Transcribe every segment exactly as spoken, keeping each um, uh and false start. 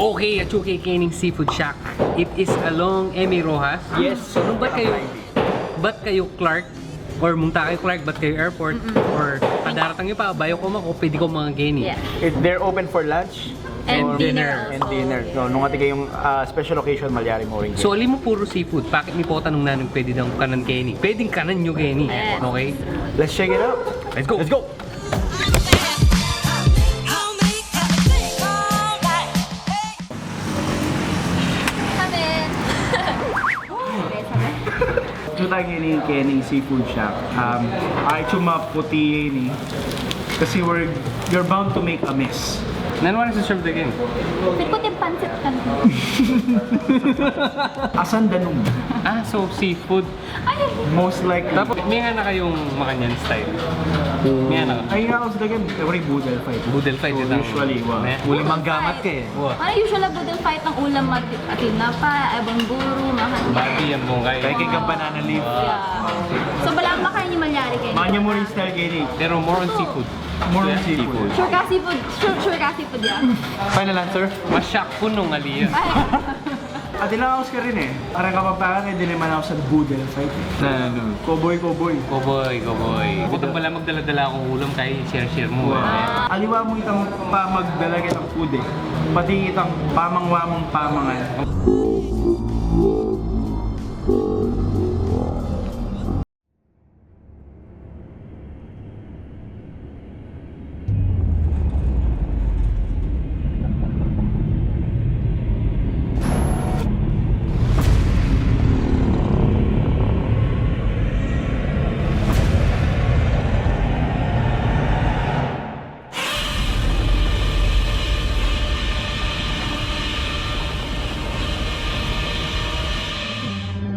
Okay, atsu ke kening Seafood Shack. It is along M A Roxas. Yes. So, nung bat kayu, bat kayu Clark, or munta kayu Clark, bat kayu airport, or padaratang yu pa, bayu ko mako, pwede ko mangeni. Yeah. It, they're open for lunch And or- dinner and also. Dinner. So, nung atin kayung ah, special occasion, malyari mu rin. So, ali mu puru seafood, bakit mi potan nung nanung pwede dang kanan keni? Pwedeng kanan yu keni. Yes. Okay? Let's check it out. Let's go. Let's go. Come in. Atsu tamu keni, kening Seafood Shack. Um, ay, atsu maputi ini. Kasi we're, you're bound to make a mess. Nanu a serve da keni? Pwede ko din pansit ka. Asan danum? Ah, so seafood. Ay, Most likely. Tapos, may nga na kayung makanyan style. May nga na. Ay, nga ako sa dagim, every boodle fight. Boodle fight, So, itang- usually, wa. May- Uling manggamat ka eh. Wa. Ano usual a boodle fight ng ulam? Mat-, atin na pa, ebon buru, mahan. Babi yan, bungkay. Kaya kaya banana leaf. Yeah. So, bala makain yung malyari kayo. Manya mo rin style keni. Pero more on seafood. More on Yeah, seafood. Sure ka seafood? Sure, sure ka seafood yan? Final answer? Masyak punong aliya. Ay, At ilang house ka rin eh. Parang kapagpakan eh, di naman ako sa boodle fight eh. Na ano? Cowboy, cowboy. Cowboy, cowboy. Bukang bala magdala-dala akong ulam, kaya share-share mo. Aliwa mu itang pamagdala kitang food eh. Pati itang pamangwa mung pamangan.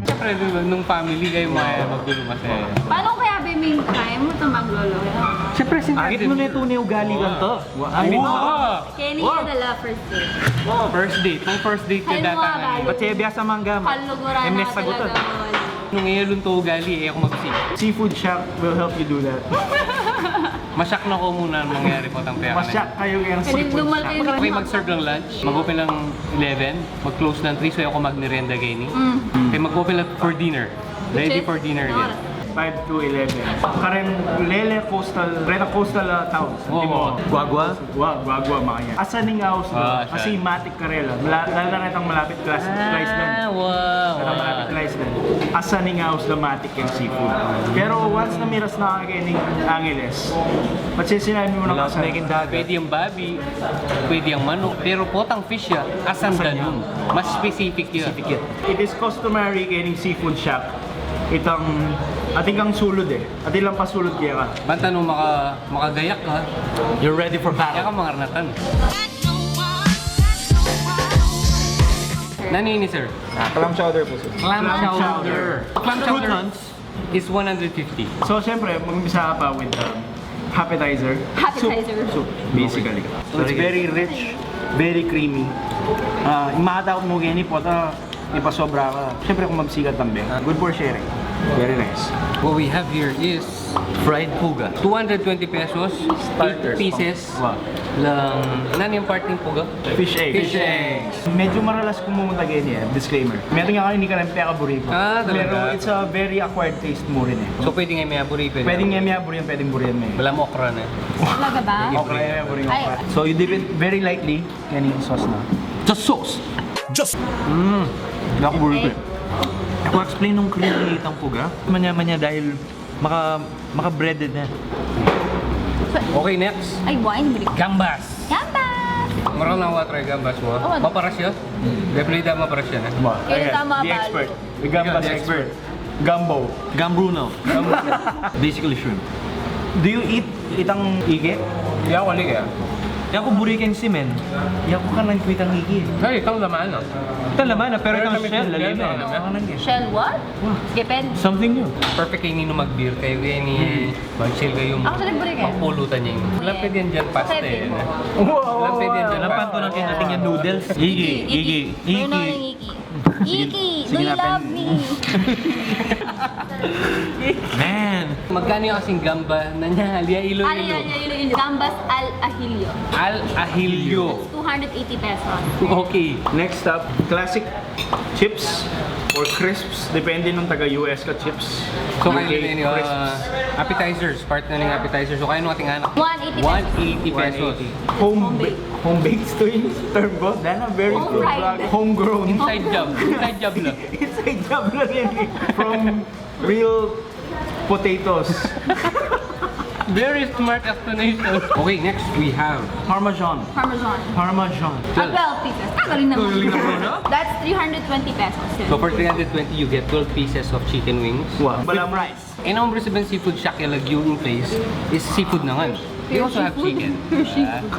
Siyempre, nung family kayo, may magulo kasi. Paano kaya be main time mo ito maglolo? Siyempre, sinadya. Akit mu na ito ni ugali kan to. Wow! Kaya niya dala first day. First date. Nung first date ka Ay, data mga na. bali. Ba't siya biyasa mangga mo? Kaluguran Em, na next sagutan. Talaga. Nung iya lunto ugali, eh, ako mag-sing. Seafood Shack will help you do that. Masyak na ko muna ang mangyari po tang pera. Masyak kayo yung Kasi seafood lumal shack. kayo. Kayo mag-serve ng lunch, mag-open ng eleven, mag-close ng three, so ako magmerienda kayo ni. Mm. Kayo mag-open lang for dinner. Ready for dinner Oras. again. Five to eleven. Karen lele coastal, reta coastal uh, towns. Oo. Di mo? Guagua? Wa, guagua, mga yan. Asan ning house Ah, na? Kasi siya. matik karela. Mala-, lalo na retang malapit class, class land. Ah, wow. Retang malapit class land. Asan ning house na matik yung seafood? Pero once na miras na kami ni Angeles, ba't siya sinabi mo na Wala kasi? Akong dagat. Pwede yung babi, pwede yung manok, pero potang fish ya, asan danum. Mas specific yun. Pikit. It is customary kaya ning seafood shop. Itang, ating kang sulod eh. Ating lang pasulod kaya ka. Banta nung maka, makagayak ka, You're ready for kaya ka battle. mangarnatan. Nani ini, sir? Ah, clam chowder po, sir. Clam chowder. Clam chowder Croutons. Is one hundred fifty. So, syempre, mag-umpisa ka pa with um, appetizer. Appetizer. Soup, soup, basically. So, it's very rich, very creamy. Ah, yung makatawag mo ganyan, pota, ipasobra ka. Syempre, kung mabsikat tambe. Good for sharing. Very nice. What we have here is Fried puga. two hundred twenty pesos, Starters. Eight pieces Wow. lang. Nani yung part ng puga? Fish egg. Fish eggs. Medyo maralas kung pumunta ganyan eh. Disclaimer. Meron nga kayo hindi ka rin peka burrito. Ah, talaga? Pero it's a very acquired taste mo rin eh. So, pwede nga may burrito. Pwede nga may burrito, pwedeng burrito mo eh. Wala mo okra na. Talaga ba? Okay, burrito, Ay. okay. So you dip it very lightly, yan yung sauce na. Just sauce. Just. Mm. Hindi ako burrito eh. Ako explain nung creamy itang puga. Manya-manya dahil maka, maka-breaded na. Okay, next. Ay, wine drink. Gambas. Gambas! Marang na ako try gambas mo. Oo. Maparas yun? Definitely daw maparas yun, eh. Wow. Kaya Ayan, tama the ba? Expert. The Gambas Yeah, the expert. Gambo. Gambruno. Basically shrimp. Do you eat itang igi? Hindi ako lig, eh. Yaku buri keng simen. Yaku kanan ku itang igi. Ay, itang laman, ah. Itang laman na, pero itang Pero shell, kami lalim shell, eh. lalim. Shell what? Depend. Something new. Perfect kayo nung mag-beer kayo, eh, ni mag-chill kayo. Actually, buri kayo. Magpulutan niya yung. Walang pwede yan dyan, paste, eh. Heavy. Walang pwede yan dyan, Lapan to ng kinating yung noodles. Igi, igi, Meron igi. ng igi. Iki, do you love me? Man! Magkano yung kasing gamba na niya? Alia, ilo, ilo. Gambas al ajillo. Al ajillo. Two hundred eighty pesos. Okay. Next up, classic chips or crisps. Depende nung taga U S ka, chips. So, kayo din yung, uh, appetizers. Part na ng appetizers. So, kayo nung ating anak. One eighty pesos. One eighty pesos. Home, home-baked to yung term ko. Dana, very good. Home fried. Homegrown. Inside job. Inside job lang. Inside job lang yan eh. From real potatoes. Very smart explanation. Okay, next we have Parmesan. Parmesan. Parmesan. At twelve pieces. Ah, galing naman. Galing naman, no? That's three hundred twenty pesos. So for three hundred twenty, you get twelve pieces of chicken wings. Wow. With fries. E na umbre sa seafood shack yung lagyu in place is seafood na nga. We also have chicken.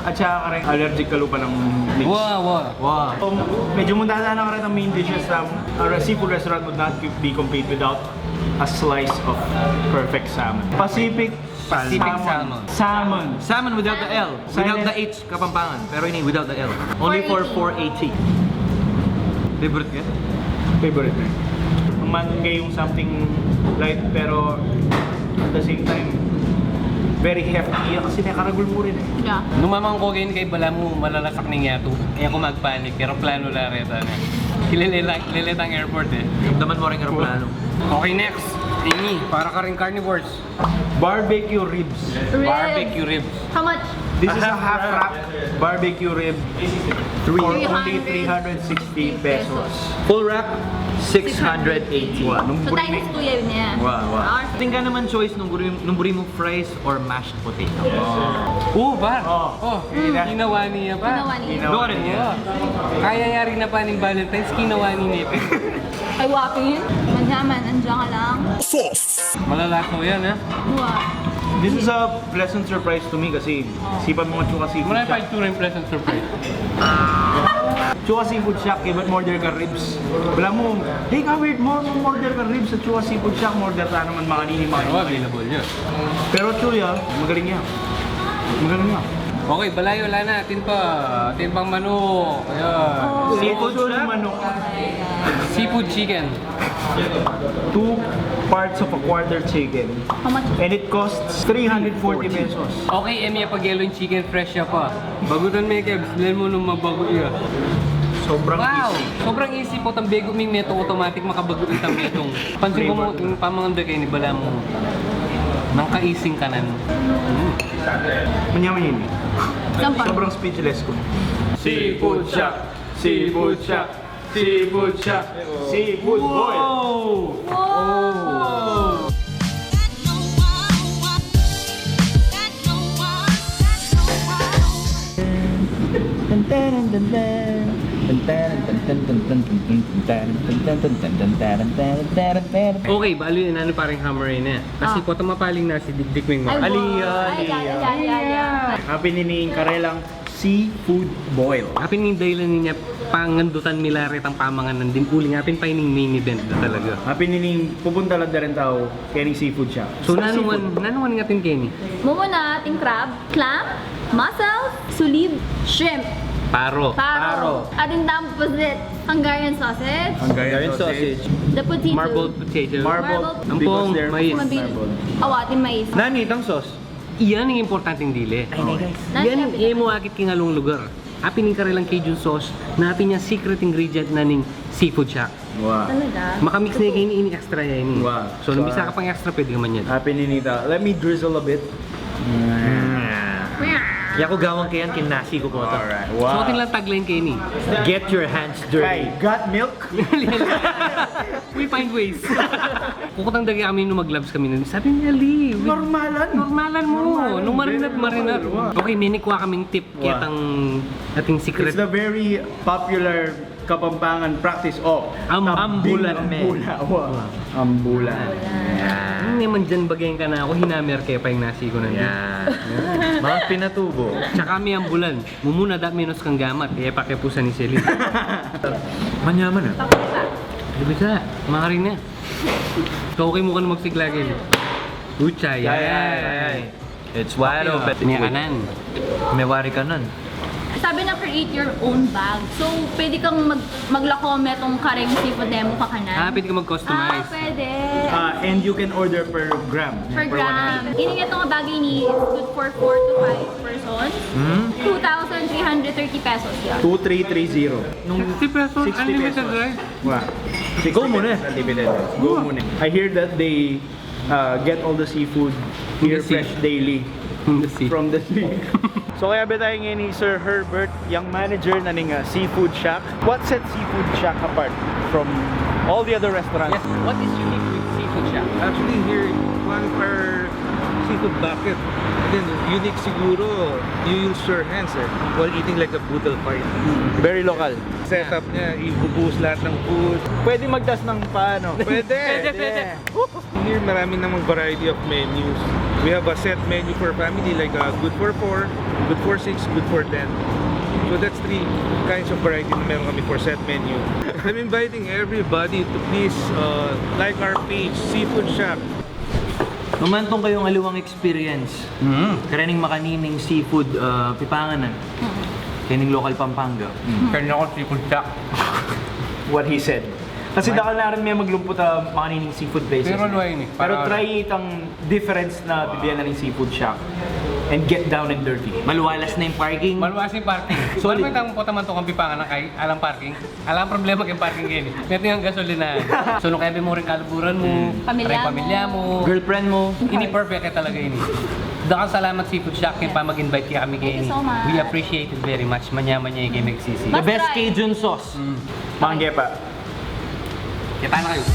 At saka kareng allergic ka lupa ng mix. Wow, wow. Wow. Um, medyo mundada na kareta main dishes sa a seafood restaurant would not be complete without a slice of perfect salmon. Pacific Pacific salmon. Salmon. Salmon without the L. Without the H, Kapampangan. Pero ini without the L. Only for four eighty. Favorite ka? Favorite na. Ang man kayong something light pero at the same time very hefty. Kasi nakaragul mo rin eh. Yeah. Nung mamang ko kayo kay bala mo malalasak ning yato. Kaya ko magpanik. Pero plano la reta na. Kilele lang, kilele tang airport eh. Damdaman mo rin aeroplano. Okay, next. Ini, para ka rin carnivores. Barbecue ribs. Ribs. Barbecue ribs. How much? This is a half wrap barbecue rib for only three hundred sixty pesos. Full wrap, six hundred eighty. Wow, nung So, buri times mo- two yun niya. Wow, wow. Ours. Tingka naman choice nung buri, nung buri mo fries or mashed potato. Oh, ba? Oh. Oh, Ginawa niya pa. Ginawa niya. Ginawa niya. Kaya yari na pa ning Valentine's, ginawa niya pa. Ay, wapin. Manyaman, andiyan ka lang. Malalaso yan, ha? Wow. This is a pleasant surprise to me kasi sipa mo nga chuka seafood Muna pa shack. Itsura yung pleasant surprise. Chuka seafood shack, eh, ba't order ka ribs? Bala mo, hey, ka weird mo, mo order ka ribs sa chuka seafood shack, mo order ta naman makanini, makanini. Available yun. Pero chuya, magaling yan. Magaling yan. Okay, balayo, wala na. Atin pa. Atin pang manok. Ayan. Seafood Chuya manok. Seafood chicken. Two parts of a quarter chicken. How much? And it costs three hundred forty pesos. Okay, e mi pag-yelo yung chicken, fresh siya pa. Bagutan me, Kebs. Bilan mo nung mabago iya. Sobrang easy. Wow! Sobrang easy po. Tambego mi metung automatic makabago itang metung. Pansin ko mo, yung pamanganda kayo ni bala mo. Nang kaising kanan. Mm. Manyaman yun. Sobrang speechless ko. Seafood shack. Seafood shack. Seafood shack. Seafood boil. Wow! Wow! Okay, bali yun, ano, parang hammer yun eh. Kasi po, tamapaling na si Dikdik Wing mo. Ay, aliya, aliya, aliya, aliya. Happy nining karelang seafood boil. Apin ning dahilan niya pangandutan mi la retang pamanganan din uling apin pa ining main event na talaga. Apin ining pupunta la da rin tau kening seafood shack. So, nanuan, nanuan nga atin keni? Mumuna ating crab, clam, mussels, sulib, shrimp. Paro. Paro. Atin tang pusit, Hungarian sausage. Hungarian sausage. The potato. Marbled potato. Marbled. Ampong, because they're mais. Marbled. Awa, atin mais. Nani itang sauce? Iyan ing importanteng dili. Ay, nay, guys. Iyan ing e mu akit king alung lugar. Apin ing karelang Cajun sauce, na apin ing secret ingredient na ning seafood shack. Wow. Talaga? Makamix na ini, ini extra ya ini. Wow. So, nung bisa ka pang extra, pwede ka man yan. Apin ini ta. Let me drizzle a bit. Yaku gawang kayan king nasi ku po ito. Alright. Wow. So, atin lang tagline keni. Get your hands dirty. Ay, got milk? We find ways. Kukutang dagi kami nung mag-gloves kami nun. Sabi niya, "Li, normalan. Normalan mo. Normalan. Nung marinat, marinat." Okay, minikwa kaming tip. Wow. Ketang ating secret. It's the very popular Kapampangan practice of am-, ambulan me. Ambula. Wow. Ambulan. Yan. Hindi man dyan bagay ka na ako, hinamer kaya pa yung nasi ko nandito. Yan. Mga pinatubo. Tsaka may ambulan. Mumuna da menos kang gamat, e pakipusan ni Celine. Manyaman, ah. Di bisa, makarin na. Ikaw, okay mo ka na magsigla, Gil? Uchay, ay, ay, ay. It's wide open. May kanan. May wari kanan. Sabi na create your own bag. So, pwede kang mag maglako metong kareng seafood ne mu kakanan. Ah, pwede ka mag-customize. Ah, pwede. Uh, and you can order per gram. Per gram. Ini nga itong bag ini, it's good for four to five persons. Hmm? Two thousand three hundred thirty pesos yun. Two three three zero. Nung sixty pesos, Sixty unlimited pesos. Rice. Wow. Go mu ne. Go mu ne. I hear that they uh, get all the seafood here the sea. Fresh daily. From the sea. From the sea. So kaya ba tayo ngayon ni Sir Herbert, yung manager na ning uh, Seafood Shack? What sets Seafood Shack apart from all the other restaurants? Yes, what is unique with Seafood Shack? Actually, here, one of our seafood bucket. Again, unique siguro, you use your hands eh, while eating like a boodle fight. Very local. Setup niya, ibubuhos lahat ng food. Pwede magtas ng paano? Pwede! Pwede, pwede. Here, marami namang variety of menus. We have a set menu for family, like uh, good for four, good for six, good for ten. So that's three kinds of variety na meron kami for set menu. I'm inviting everybody to please uh, like our page, Seafood Shack. Mamantong kayong aliwang experience. Mm. Karening makanining seafood uh, pipanganan. Karening local Pampanga. Kaya ako Seafood Shack. What he said. Kasi dakal na rin me maglumput a makanining seafood places. Pero luwa ini, Pero para- try itang difference na bibie na ning Seafood Shack and get down and dirty. Maluwalas na yung parking. Maluwas yung parking. Solid. Solid. Parang itang puta man to kang pipanganan kay alang parking. Alang problema kay parking kaya ini. Meting ang gasolina. So, nung kaya mu rin kaluguran mu, Pamilya rin mu. Pamilya mu, Girlfriend mo. Ini perfect kaya talaga ini. Dakal salamat Seafood Shack kaya pa mag-invite kaya kami kaya Thank you ini. So much. We appreciate it very much. Manya-manya kaya kami nagsisi. The best Try. Cajun sauce. Mangge pa. Kita na kayo.